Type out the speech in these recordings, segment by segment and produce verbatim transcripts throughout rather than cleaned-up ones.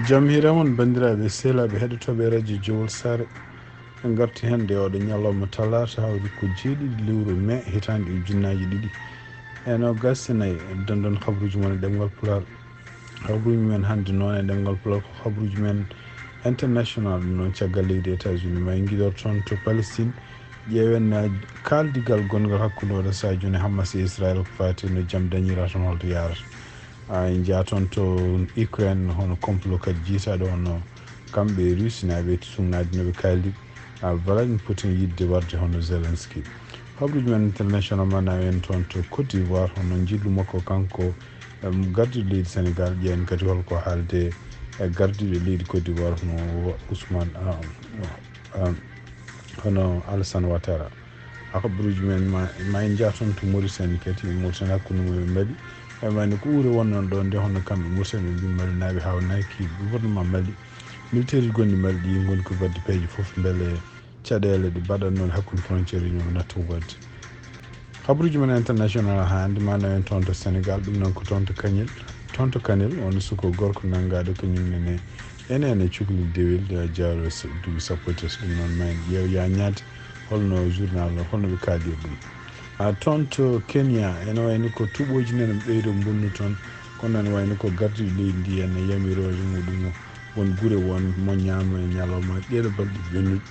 Jam hiiran mon, banndiraaɓe sehilaaɓe heɗotooɓe radio Jowol Saare. En ngarti hannde oɗo ñalawma talaata, hawri ko jeeɗiɗi lewru mai hitaande ujunnaaji ɗiɗi e noogaas e nayi. Denndon habruuji mon e ɗemngal Pulaar. Habruuji men hannde noon e ɗemngal Pulaar ko habruuji men international, ɗum noon caggal leydi États-Unis. Ma en ngiɗor toon to Palestine, ƴeewen, ah, kaaldigal gonngal hakkunde oɗo sahaa jooni Hamas e Israel ko faati no jam dañira toon, holto yaarata. Ah, en njaha toon to Ukraine, hono complot kadi jiytaaɗo hono kamɓe e Russie naaɓe e tuugnaade no ɓe kaaldi. Ah, Vladimir Putin yiɗde warde hono Zelensky. Habruuji men international ma nawen toon to Côte d'Ivoire, hono njillu makko kanko, em, gardiiɗo leydi Sénégal, ƴeewen kadi holko haalde e gardiiɗo leydi Côte d'Ivoire hono Ousmane, ah, ah, hono Alassane Ouattara. Habruuji men ma, ma en njaha toon to Mauritanie kadi, Mauritanie hakkunde mum e Mali. E wayno ko uure wonnoon ɗo nde, hono kamɓe Mauritanie ɓe mbi Mali naaɓe hawnaaki gouvernement Mali. Militaire gonɗi Mali ɗi ngoni ko waɗde peeje fof mbele caɗeele ɗe mbaɗatnoo hakkunde frontière uji maɓɓe natta waɗde. Habruuji men international hannde ma nawen toon to Sénégal, ɗum noon ko toon to Kanel. Toon to Kanel, on suko gorko nanngaaɗo kañum nene ene ene cukalel dewel, eh, jaaro s-, duuɓi sappo e tati, ɗum noon ma en ƴeew ya ñaate holno journal o, holno ɓe kaaldir ɗum. Ah, toon to Kenya, ene wayno ko tuuɓooji nene ɓeydo mbonnu toon, kono ene wayno ko gardiiɗo leydi ndi ene yamirooje muɗum won gure won moññaama e ñalawma ɗeɗo balɗe ɓennuɗe.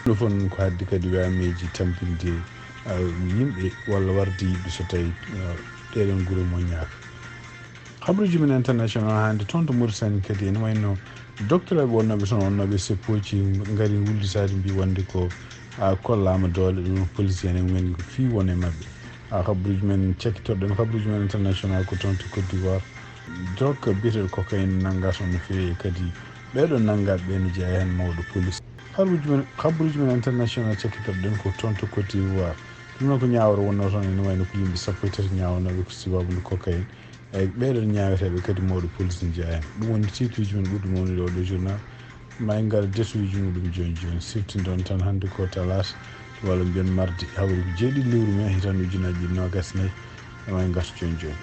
Ɗum fof noon ko haɗde kadi wameeji tampinde, ah, yimɓe walla warde yimɓe so tawi, ah, ɗeɗon gure moññaaka. Habruuji men international hannde toon to Mauritanie kadi ene wayno docteur ɓe wonnooɓe toon, wonnooɓe seppooji ngari wullitaade mbi wonde ko, ah, kollaama doole ɗum police en en men fii won e maɓɓe. Ah, habruuji men cakkitorɗen, habruuji men international ko toon to Côte d'Ivoire. Drogue biyeteeɗo cocaïne nanngaa toon no feewi kadi ɓeeɗo nanngaaɓe ɓe no jeyaa heen mawɗo police. Habruuji men, habruuji men international cakkitorɗen ko toon to Côte d'Ivoire. Ɗum noon ko ñaawre wonnoo toon, ene wayno ko yimɓe sappo e tati ñaawanooɓe ko sababu nde cocaïne. Eyi, ɓeeɗon ñaaweteeɓe kadi mawɗo police ne jeyaa heen. Ɗum woni titre uji men ɓurɗi mawnude oɗo journal. Ma en ngar desuuji muɗum jooni jooni. Siftindon tan hannde ko talaata, walla mbiyen mardi, hawri ko jeeɗiɗi lewru mai hitaande ujunnaaji ɗiɗi noogaas e nayi. E ma en ngartu jooni jooni.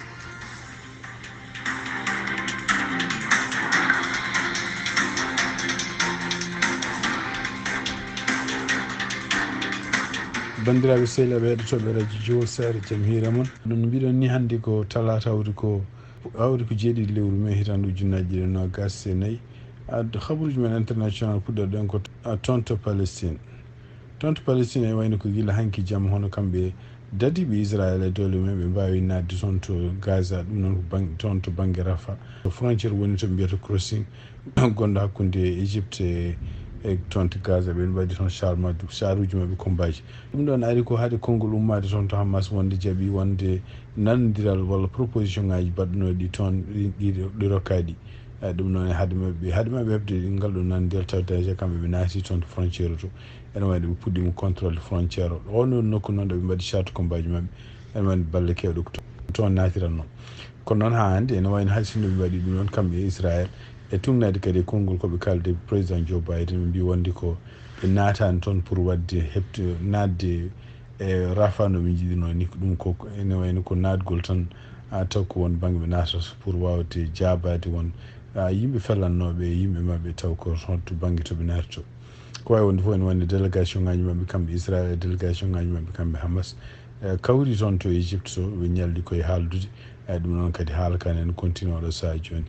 Banndiraaɓe sehilaaɓe heɗotooɓe radio Jowol Saare, jam hiira mon. Ɗum mbiɗon ni hannde ko talaata, hawri ko, hawri ko jeeɗiɗi lewru mai hitaande ujunnaaji ɗiɗi noogaas e nayi. Ad-, habruuji men international puɗɗorɗen ko, ah, toon to Palestine. Toon to Palestine, e wayno ko gila hanki jamma, hono kamɓe dadiiɓe Israel e doole mum, ɓe mbaawi naatde toon to Gaza, ɗum noon ko bang-, toon to bannge Rafa. To frontière woni to ɓe mbiyata crossing, gonɗo hakkunde Égypte e, e toon to Gaza, ɓe mbaɗi toon char ma-, charuuji maɓɓe kombaaji. Ɗum ɗoon ari ko haade konngol ummaade toon to Hamas wonde jaɓi wonde nanondiral walla proposition ngaaji baɗɗunooɗi toon ɗi, ɗi, ɗi rokkaaɗi. Eh, ɗum noon e haade maɓɓe, haade maɓɓe heɓde ngal ɗo nan nder tawde déjà kamɓe ɓe naati toon to frontière to. Ene wayde ɓe puɗɗiima contrôle frontière o. Ɗo noon nokku noon ɗo ɓe mbaɗi charte combat ji maɓɓe. Ene wayde balle kewɗe ko to-, toon naatiranno. Kono noon haa hannde ene wayno hay sinno ɓe mbaɗi ɗum noon kamɓe e Israël. E tuugnaade kadi e konngol ko ɓe kaalde président Joe Biden, ɓe mbi wonde ko ɓe naataani toon pour waɗde heɓde naatde e Rafa no ɓe njiɗirnoo ni, ko ɗum ko, ko ene wayno ko naatgol tan, a, taw ko won bannge ɓe naatata pour waawde jaabaade won, a, yimɓe fellannooɓe e yimɓe maɓɓe taw ko toon to bannge to ɓe naati to. Ko waawi wonde fof ene wayno délégation ngaaji maɓɓe kamɓe Israël e délégation ngaaji maɓɓe kamɓe Hamas, e, kawri toon to Égypte to, ɓe ñalli koye haaldude, e, ɗum noon kadi haala kan ene continue oɗo sahaa jooni.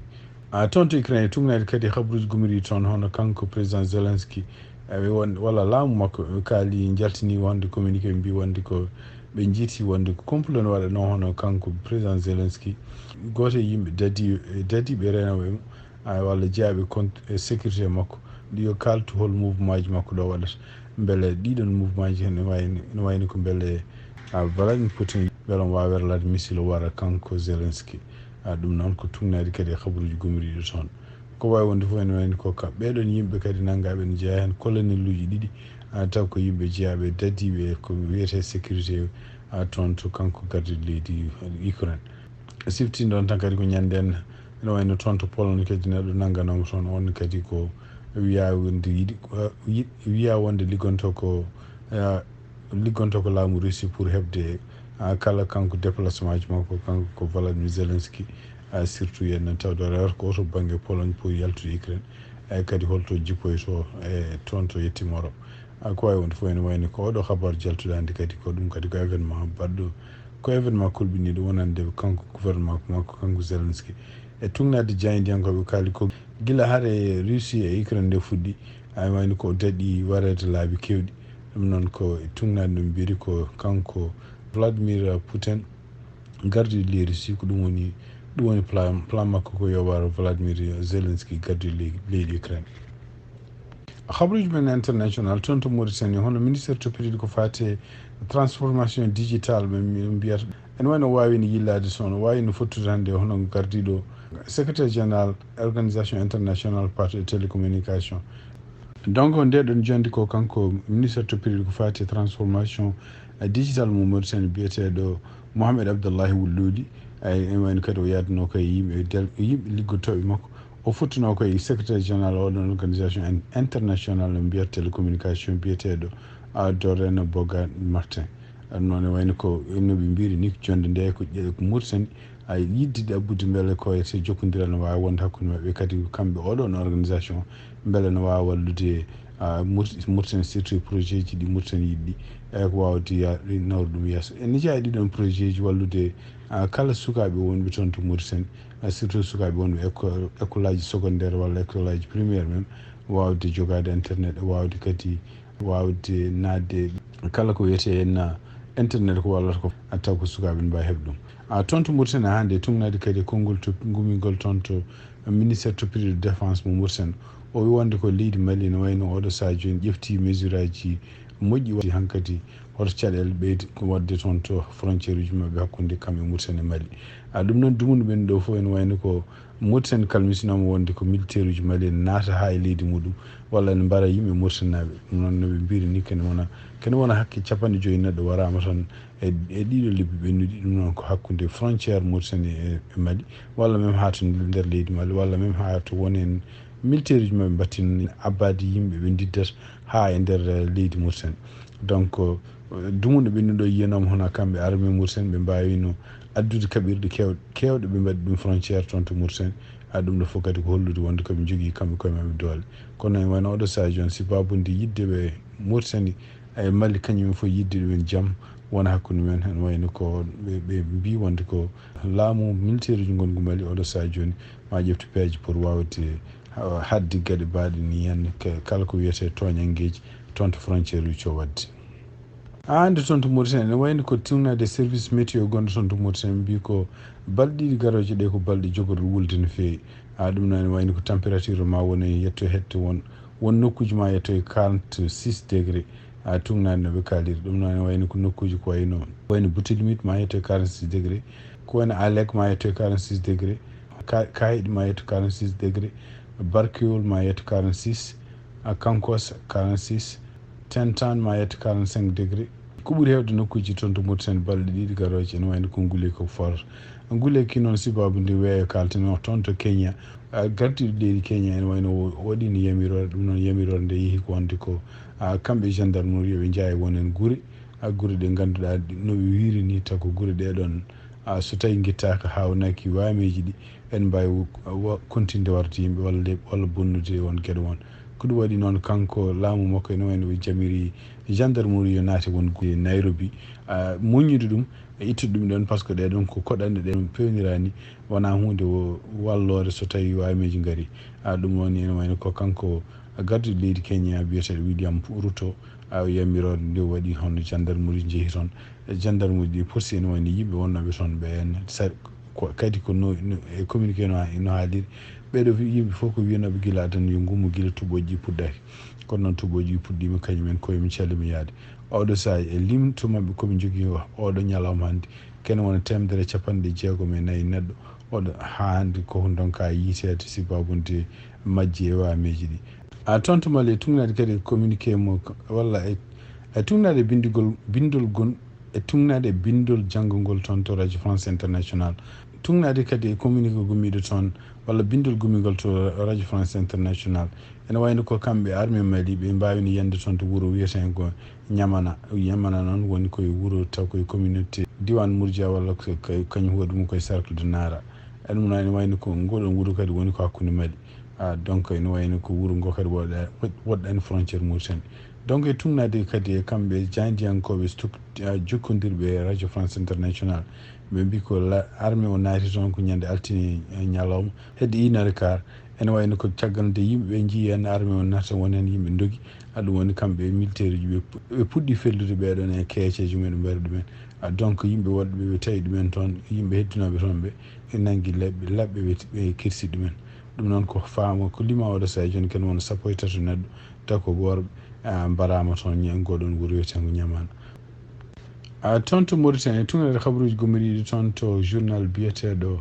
A, toon to Ukraine, tuugnaade kadi habruuji gumiriiɗi toon, hono kanko président Zelensky, e, ɓe won-, walla laamu makko, ɓe kaali, njaltini wonde communiqué, ɓe mbi wonde ko ɓe njiiti wonde ko complot ne waɗanoo, hono kanko président Zelensky, gooto e yimɓe dadi-, dadiiɓe reenooɓe mo, a, walla jeyaaɓe kont-, e sécurité makko, ɗi yo kaaltu hol mouvement ji makko ɗo waɗata. Mbele ɗiɗon mouvement ji hene wayni, ne wayni ko mbele, a, Vladimir Putin, mbele omo waawi werlaade missile o wara kanko Zelensky. A, ɗum noon ko tuugnaade kadi e habruuji gumiriiɗi toon. Ko waawi wonde fof ene wayni ko ka ɓeeɗon yimɓe kadi nanngaaɓe ne jeyaa heen colonel uji ɗiɗi, a, taw ko yimɓe jeyaaɓe dadiiɓe e ko wiyetee sécurité, a, toon to kanko gardiiɗo leydi Ukraine. Siftinɗon tan kadi ko ñannden ene wayno toon to Pologne kadi neɗɗo nannganaama toon, on kadi ko wiyaa wonde yiɗi, ko, yi-, wiyaa wonde liggonto ko, a, liggonto ko laamu Russie pour heɓde, a, kala kanko déplacement ji makko, kanko ko Volodymyr Zelensky, Surtout yen tawde rewata ko oto bannge Pologne pour yaltude Ukraine, e kadi holto jippoyto e toon to yettimoro. Ko wawi wonde fof ene wayni ko oɗo habar jaltuɗo hannde kadi ko ɗum kadi ko événement baɗɗo, ko événement kolɓiniɗo wonande kanko gouvernement makko kanko Zelensky. E tungnaade jaayndiyankoɓe kaali ko gila hare Russie e Ukraine nde fuɗɗi, ay wayni ko daɗi wareede laabi kewɗi. Ɗum noon ko e tungnaade ɗum mbiri ko kanko Vladimir Putin gardi leydi Russie, ko ɗum woni ɗum woni plan plan makko ko yowaro Vladimir Zelensky gardi leydi Ukraine. Habaruji men international toon to Mauritanie, hono ministre toppitiiɗo ko faati transformation digital ɓe mbiyata ene wayno waawino yillaade so no waawino fottude hannde hono gardiiɗo secrétaire général organisation international parti et télécommunication. Donc nde ɗon jondi ko kanko ministre toppitiiɗo ko faati transformation digital mo Mauritanie biyeteeɗo Mohamed Abdallahi Wulluuli. Ay en wayno kadi o yaadno ko e yimɓe del yimɓe liggotooɓe makko. O fottuno ko e secrétaire général oɗon organisation international no mbiyata télécommunication biyeteeɗo Dorena Boga Martin. Ɗum noon e wayno ko no ɓe mbiri ni jonde nde ko Mauritanie a yiɗde ɗaɓɓude mbele ko e jokkondiral no waawi wonde hakkunde maɓɓe kadi kamɓe oɗon organisation mbele no waawa wallude Mauritanie surtout projet ji ɗi Mauritanie yiɗɗi e ko wawde nawru ɗum yeeso. Ene jeeya ɗiɗon projet ji wallude kala sukaaɓe wonɓe toon to Mauritanie, surtout sukaaɓe wonɓe école aji secondaire walla école aji primaire même, wawde jogaade internet, wawde kadi wawde naatde kala ko wiyetee henna internet ko wallata ko taw ko sukaaɓe ne mbawi heɓde ɗum. A toon to Mauritanie hannde tungnaade kadi e konngol to gumingol toon to ministère toppitiiɗo défense mo Mauritanie. O wi wonde ko leydi Mali ne wayno oɗo sahaa jooni ƴefti mesure aji moƴƴi waɗi hankadi hoto caɗeele ɓeyde ko waɗde toon to frontière uji maɓɓe hakkunde kam e Mauritanie e Mali. A ɗum noon dumunde ɓen ɗo fof ene wayno ko Mauritanie kalmisinooma wonde ko militaire uji Mali ene naata haa e leydi muɗum walla ene mbara yimɓe Mauritanie naaɓe. Ɗum noon no ɓe mbiri ni kene wona kene wona hakke capanɗe joyi neɗɗo waraama toon e e ɗiɗo lebbi ɓennuɗi. Ɗum noon ko hakkunde frontière Mauritanie e Mali walla même haa to nder leydi Mali walla même haa to woni en militaire uji maɓɓe mbattin abbaade yimɓe ɓe ndiddata haa e nder leydi Mauritanie. Donc dumunɗo ɓennuɗo yiyanaama hono kamɓe armée Mauritanie ɓe mbaawino addude kaɓirɗe kewɗe kewɗe ɓe mbaɗi ɗum frontière toon to Mauritanie. A ɗum ɗo fof kadi ko hollude wonde koɓe njogii kamɓe koye maɓɓe doole. Kono en wayno oɗo sahaa jooni si babundi yidde ɓe Mauritanie e Mali kañum en fof yidde ɗumen jam wona hakkunde men, ene wayno ko ɓe ɓe mbi wonde ko laamu militaire uji ngongu Mali oɗo sahaa jooni ma ƴeftu peeje pour wawde haɗde gaɗe baaɗe ni hannde kala ko wiyetee tooñanngeeji toon to frontière uji o waɗde. Hannde toon to Mauritanie ene wayno ko tungnaade service météo gonɗo toon to Mauritanie mbi ko balɗe ɗiɗi garooje ɗe ko balɗe jogorɗe wulde no feewi. A ɗum noon ene wayno ko température ma wona e yetto hette won won nokkuuji ma yetto e quarante six degré. A tungnaade no ɓe kaaliri ɗum noon ene wayno ko nokkuuji ko wayno wayno Boutilmit ma yetto e quarante six degré, ko wayno Alek ma yetto e quarante six degré, Kayɗi ma yetto quarante six degré, Barkewol ma yetto quarante six, Kankos quarante six, Tentan ma yetto quarante cinq degré. Ko ɓuri heewde nokkuuji toon to Mauritanie balɗe ɗiɗi garooje ene wayno ko Nguley ko forta. Nguley ki noon sibabu nde weeyo kalten o toon to Kenya. Gardiiɗo leydi Kenya ene wayno waɗino yamiroore ɗum noon yamiroore nde yehi ko wonde ko kamɓe gendarmerie ɓe njaha e wonen gure. Gure ɗe ngannduɗaa no ɓe wiiri ni taw ko gure ɗee ɗoon so tawi ngittaaka haawnaki waameeji ɗi en mbaawi kontinde warde yimɓe walla walla bonnude won geɗe won. Ko ɗum waɗi noon kanko laamu makko ene wayno ɓe jamiri gendarmerie yo naate won Nairobi muññude ɗum e ittude ɗum ɗoon par ce que ɗee ɗoon ko koɗanɗe ɗe ɗum pewnirani wona huunde walloore so tawi waameeji ngari. Ɗum woni ene wayno ko kanko gardiiɗo leydi Kenya biyeteeɗo William Ruto. Yamiroore nde waɗi hono gendarmerie njehi toon gendarmerie ɗi posti ene wayno yimɓe wonnooɓe toon ɓe en kadi ko no e communiqué no no haaliri ɓeɗo yimɓe fof ko wiyanooɓe gila adan yo ngummo gila tuɓɓooji ɗi puɗɗaki. Kono noon tuɓɓooji ɗi puɗɗiima kañum en koye mum calima yaade oɗo saha e limto maɓɓe koɓe njogii oɗo ñalawma hannde kene wona temedere capanɗe jeegom e nayi neɗɗo oɗo haa hannde koko ndonka yiiteede sibabude majji e waameeji ɗi. A toon to Mali e tungnaade kadi e communiqué mo walla e e tungnaade e binndugol binndol gon e tungnaade e binndol janngungol toon to radio France International. Tungnaade kadi e communiqué gummiiɗo toon walla binndol gummingol to radio France International. Ene wayno ko kamɓe armée Mali ɓe mbaawino yande toon to wuro wiyeteengo Ñamana. Ñamana noon woni koye wuro taw koye communauté diwan Murja walla kañum huwa ɗum koye cercle de Nara. Ɗum noon ene wayno ko ngoɗon wuro kadi woni ko hakkunde Mali. Ah, donc ene wayno ko wuro ngo kadi woɗɗa-, woɗɗani frontière Mauritanie. Donc e tugnaade kadi e kamɓe jaayndiyankooɓe stuk-, ah, jokkondirɓe e Radio France International, ɓe mbi ko la-, armée o naati toon ko ñande altine, eh, ñalawma hedde une heure et quart. Ene wayno ko caggal nde yimɓe ɓe njii heen armée o naata, won heen yimɓe ndogi. Ah, ɗum woni kamɓe e militaire uji ɓe pu-, ɓe puɗɗi fellude ɓeɗon e keeceeje mumen, ɓe mbaɗi ɗumen. Ah, donc yimɓe woɗɓe ɓe tawi ɗumen toon, yimɓe heddinooɓe toon ɓe, ɓe nanngi leɓɓe, laɓɓe ɓe, ɓe kirsi ɗumen. Ɗum noon ko faama, ko lima oɗo sahaa jooni ken won sappo e tato neɗɗo, taw ko worɓe, ah, mbaraama toon ñe-, ngoɗon wuro wiyeteengo Ñamaana. Ah, toon to Mauritanie, tugnaade kabaruuji gummoriiɗi toon to journal biyeteeɗo,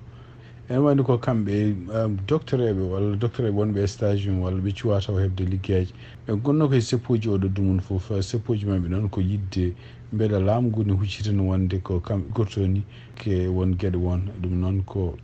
ene wayno ko kamɓe, ah, doctoreeɓe walla doctoreeɓe wonɓe e stage mum walla ɓe cuwaa taw heɓde liggeyaaji. Ɓe ngonno ko e seppooji oɗo dumun fof, ah, seppooji maɓɓe noon ko yiɗde mbela laamu ngu ne huccitana wonde ko kamɓe gortoni ke won geɗe won. Ɗum noon ko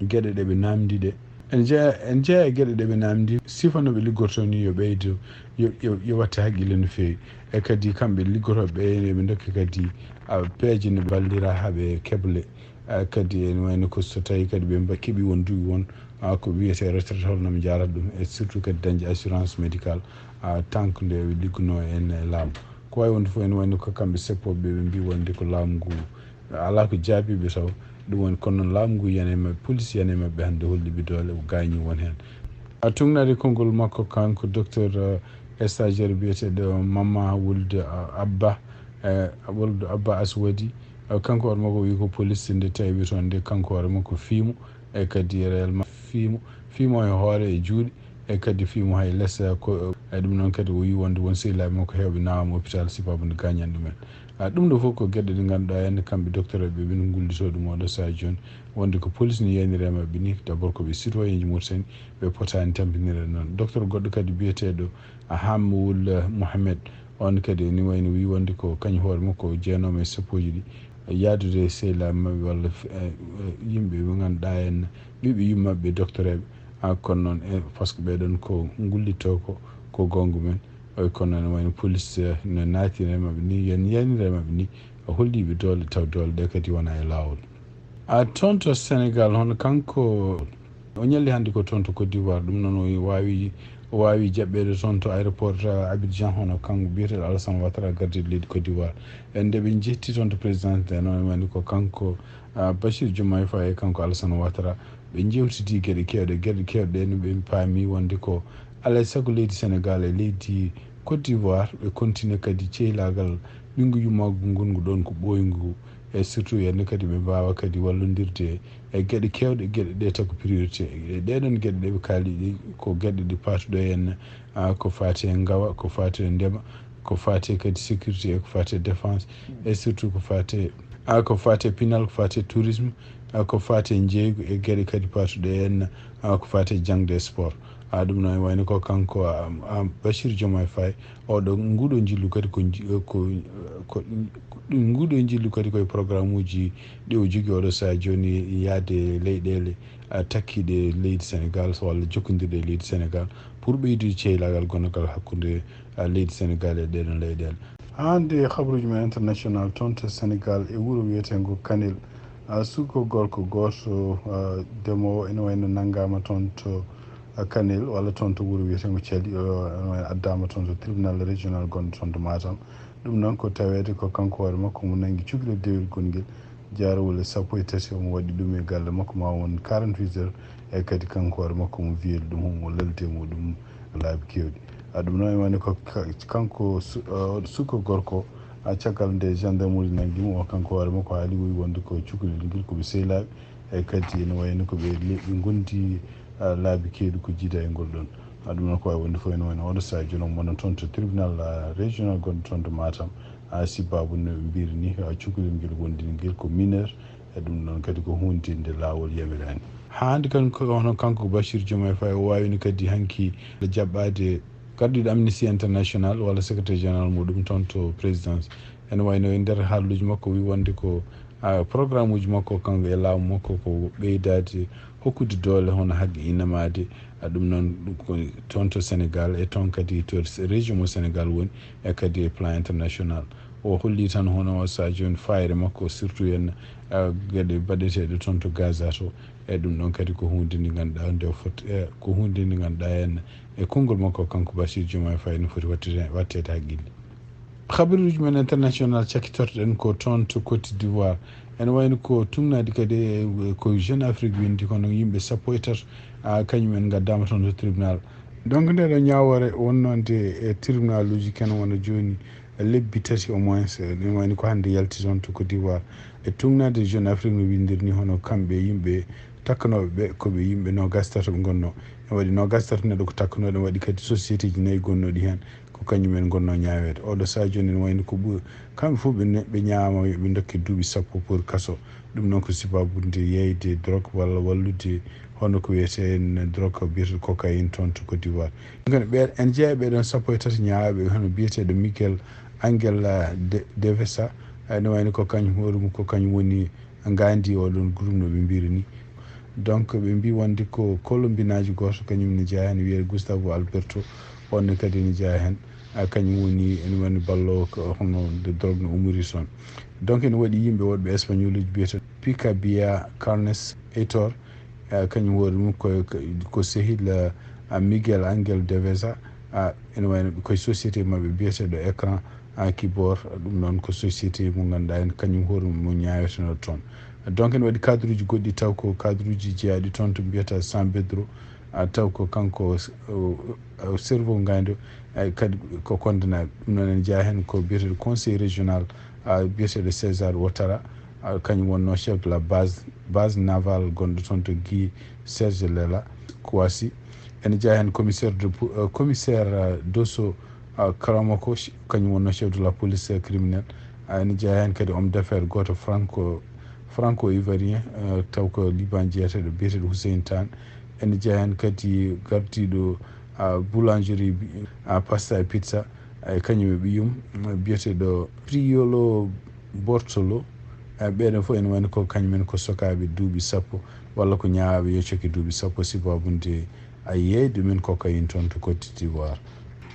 geɗe ɗe ɓe naamndi ɗe. En jeya, en jeya e geɗe ɗe ɓe naamndi, sifa no ɓe liggortoo ni yo ɓeydo, yo, yo, yo watte haqqille no feewi. E kadi kamɓe liggotooɓe ɓe, yo ɓe ndokke kadi, ah, peeje no ɓe mballira haa ɓe keble. Ah, kadi ene wayno ko so tawi kadi ɓe mba-, keɓi won duuɓi won, ah, ko wiyetee retraite, holno ɓe njaarata ɗum, e surtout kadi dañde assurance médicale, ah, tant que nde ɓe liggunoo en e laamu. Ko wayi wonde fof ene wayno ko kamɓe seppooɓe ɓe, ɓe mbi wonde ko laamu ngu alaa ko jaabiiɓe taw. Ɗum woni kono noon laamu ngu yana e maɓɓe, police yana e maɓɓe hannde holliɓe doole, o gaañi won heen. A tugnaade konngol makko kanko docteur, eh, stagiaire biyeteeɗo Mama Wuld, ah, Abba, eh, Wuld Abba Aswadi, eh, kanko hoore makko o wi ko police nde tawi toon nde kanko hoore makko fiimo, e kadi réellement fiimo, fiimo e hoore e juuɗe, e kadi fiimo hay les, eh, ko, e ɗum noon kadi o wi wonde won sehilaaɓe makko heewɓe nawaama hôpital sababu nde gaañani ɗumen. Ah, ɗum ɗo fof ko geɗe ɗe ngannduɗaa heen kamɓe docteur ɓe ɓe ngullitoo ɗum oɗo sahaa jooni, wonde ko police ne yaniri e maɓɓe ni, d'abord ko ɓe citoyen ji Mauritanie, ɓe potaani tampinirde noon. Docteur goɗɗo kadi biyeteeɗo Hammoul Mohamed, on kadi ene wayno wi wonde ko kañum hoore makko o jeenoomo e seppooji ɗi, yahdude e sehilaaɓe maɓɓe walla f-, eh, eh, yimɓe ɓe ngannduɗaa heen ɓiɓɓe yummaɓe ɓe docteur ɓe. Ah, kono noon, eh, par ce que ɓeɗon ko ngullitoo ko, ko goonga men. Oy, kono ene wayno police, eh, no naatiri e maɓɓe ni, yani, yaniri e maɓɓe ni, holliiɓe doole, taw doole ɗe kadi wona e laawol. A toon to Sénégal, hono kanko o ñalli hannde ko toon to Côte d'Ivoire, ɗum noon o waawi, o waawi jaɓɓeede toon to aéroport, eh, Abidjan, hono kanko biyeteeɗo Alassane Ouattara, gardiiɗo leydi Côte d'Ivoire. E nde ɓe njetti toon to présidence, nde noon woni ko kanko, ah, Bachir Diomaye Faye, kanko Alassane Ouattara, ɓe njewtidi geɗe keewɗe, geɗe keewɗe ɗe no ɓe paami wonde ko alaa e sago leydi Sénégal e leydi Côte d'Ivoire, ɓe continue kadi ceylaagal ɓinngu yummaagu ngonngu ɗoon ko ɓooyngu, e surtout heen kadi ɓe mbaawa kadi wallondirde e geɗe keewɗe, geɗe ɗe taw ko priorité. E ɗeɗon geɗe ɗe ɓe kaali ɗe, ko geɗe ɗe paatuɗo heen, ah, ko faati e ngawa, ko faati e ndema, ko faati kadi sécurité, e ko faati défense, e surtout ko faati, ah, ko faati pinal, ko faati tourisme, ah, ko faati jeeygu e geɗe kadi paatuɗe heen, ah, ko faati jaŋde e sport. Ah, ɗum noon wayno ko kanko, ah, ah, Bachir Diomaye Faye, oɗo, nguɗo njillu kadi ko nji-, ko, ko, nguɗo njillu kadi koye programme uji ɗi o jogii oɗo sahaa jooni, yaade e leyɗeele, ah, takkiiɗe leydi Sénégal, so walla jokkondirɗe e leydi Sénégal, pour ɓeydude ceylaagal gonnogal hakkunde, ah, leydi Sénégal e ɗeɗon leyɗeele. Hannde habaruuji men international toon to Sénégal e wuro wiyeteengo Kanel. Ah, suko gorko gooto, ah, demoowo ene wayno nanngaama toon to, ah, Kanel walla toon to wuro wiyeteengo Cali, ah, ene wayno addaama toon to tribunal régional gonɗo toon to Matam. Ɗum noon ko taweede ko kanko hoore makko mo nanngi cukalel dewel gonngel jaarawol e sappo e tati, omo waɗi ɗum e galle makko, ma won quarante-huit heures, e kadi kanko hoore makko mo wiyel ɗum, omo lalde muɗum laabi keewɗi. A ɗum noon e woni ko ka-, kanko su-, ah, suko gorko, ah, caggal nde gendarmerie nanngi mo, o kanko hoore makko haali, o wi wonde ko cukalel ngel ko ɓe sehlaaɓe, e kadi ene wayno ko ɓe le-, ɓe ngondi, ah, laabi keewɗi ko jiida e ngol ɗon. Ah, ɗum noon ko wawi wonde fof ene wayno oɗo sahaa jooni omo wona toon to tribunal, ah, régional gonɗo toon to Matam, ah, sibabu no ɓe mbiri ni, ah, cukalel ngel wondini ngel ko mineur, e ɗum noon kadi ko huntinde laawol yamirani. Haa hannde kan ko hono kanko Bachir Diomaye Faye o wawino kadi hanki jaɓɓade gardiiɗo Amnesty International walla secrétaire général muɗum toon to présidence. Ene wayno e nder haalluuji makko wi wonde ko, ah, programme uji makko kanko e laamu makko ko ɓeydaade hokkude doole hono haqqe innamaade, ah, ɗum noon ɗum ko toon to Sénégal e toon kadi to région mo Sénégal woni, e kadi e plan international. O holli tan hono sahaa jooni fayre makko surtout en, ah, geɗe baɗeteeɗe toon to Gaza to, E ɗum ɗon kadi ko huunde nde ngannduɗaa nde o foti, e ko huunde nde ngannduɗaa en e konngol makko kanko Bassirou Diomaye Faye no foti wattede, wattede haqqille. Habaruuji men international cakkitorɗen ko toon to Côte d'Ivoire. Ene wayno ko tugnaade kadi e, ko Jeune Afrique winndi, kono yimɓe sappo e tato, a, kañum en ngaddaama toon to tribunal. Donc nde ɗo ñaawoore wonnoo nde e tribunaluuji ken wona jooni lebbi tati au moins, e, ɗum wayno ko hannde yalti toon to Côte d'Ivoire. E tugnaade Jeune Afrique no winndiri ni, hono kamɓe yimɓe takkanooɓe ɓe, ko ɓe yimɓe noogas tato ɓe ngonnoo. Ene waɗi noogas tato neɗɗo ko takkanooɗo, ene waɗi kadi société ji nayi gonnooɗi heen, ko kañum en ngonnoo ñaaweede. Oɗo sahaa jooni ene wayno ko ɓuri, kamɓe fof ɓe ne-, ɓe ñaama yo ɓe ndokke duuɓi sappo pour kaso. Ɗum noon ko sabaabu nde yeeyde drogue walla wallude hono ko wiyetee en drogue biyeteeɗo cocaïne toon to Côte d'Ivoire. Ngam ɓe, ene jeyaa ɓee ɗoon sappo e tati ñaawɓe hono biyeteeɗo Miguel Angel, ah, De-, Devesa, ah, ene wayno ko kañum hoore mum, ko kañum woni ngaandi oɗon groupe no ɓe mbiri ni. Donc ɓe mbi wonde ko kolombinaajo gooto kañum ne jeyaa heen, wiyee Gustavo Alberto, on ne kadi ne jeyaa heen. Ah, kañum woni, ene woni balloowo ko hono nde drogue no umori toon. Donc ene waɗi yimɓe woɗɓe espagnoluuji biyeteeɗo Picabia Carnes Aitor, ah, kañum hoore mum ko, ko sehil, ah, Miguel Angel Devesa, ah, ene wayno koye société maɓɓe biyeteeɗo Écran, ah, Kibor, ɗum noon ko société mo ngannduɗaa en kañum hoore mum mo ñaawetenoo toon. Donc ene waɗi cadre uji goɗɗi taw ko cadre uji jeyaaɗi toon to mbiyata San Pedro, ah, taw ko kanko, o, o cerveau ngaandi o, ay kadi ko condamné. Ɗum noon ene jeyaa heen ko biyeteeɗo conseil régional, ah, biyeteeɗo César Ouattara, ah, kañum wonnoo chef de la base, base navale gonɗo toon to Guy Serge Lela Kouassi. Ene jeyaa heen commissaire de po-, euh, commissaire, euh, Dosso, euh, Karamoko, ch-, kañum wonnoo chef de la police, euh, criminelle. Ah, ene jeyaa heen kadi homme d'affaires gooto franco, franco-ivoirien, euh, taw ko Liban jeyeteeɗo biyeteeɗo Hussein Tan. Ene jeyaa heen kadi gardiiɗo, ah, boulangerie, ah, pasta e pizza, e kañum e ɓiyum, biyeteeɗo Priolo Bortolo. E ɓeeɗo fof ene wayno ko kañum en ko sokaaɓe duuɓi sappo walla ko ñaawɓe yo cokke duuɓi sappo, sabaabu nde a yeeyde ɗumen cocaïne toon to Côte d'Ivoire.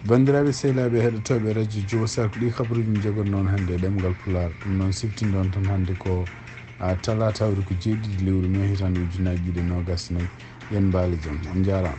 Banndiraaɓe sehilaaɓe heɗotooɓe radio Jowo Sarko, ɗi kabaruuji min njogori noon hannde e ɗemngal Pulaar. Ɗum noon siftinɗon tan hannde ko, a, talaata, hawri ko jeeɗiɗi lewru mee hitaande ujunnaji ɗiɗi e noogas e nayi. Yo on mbaale jam. On njaaraama.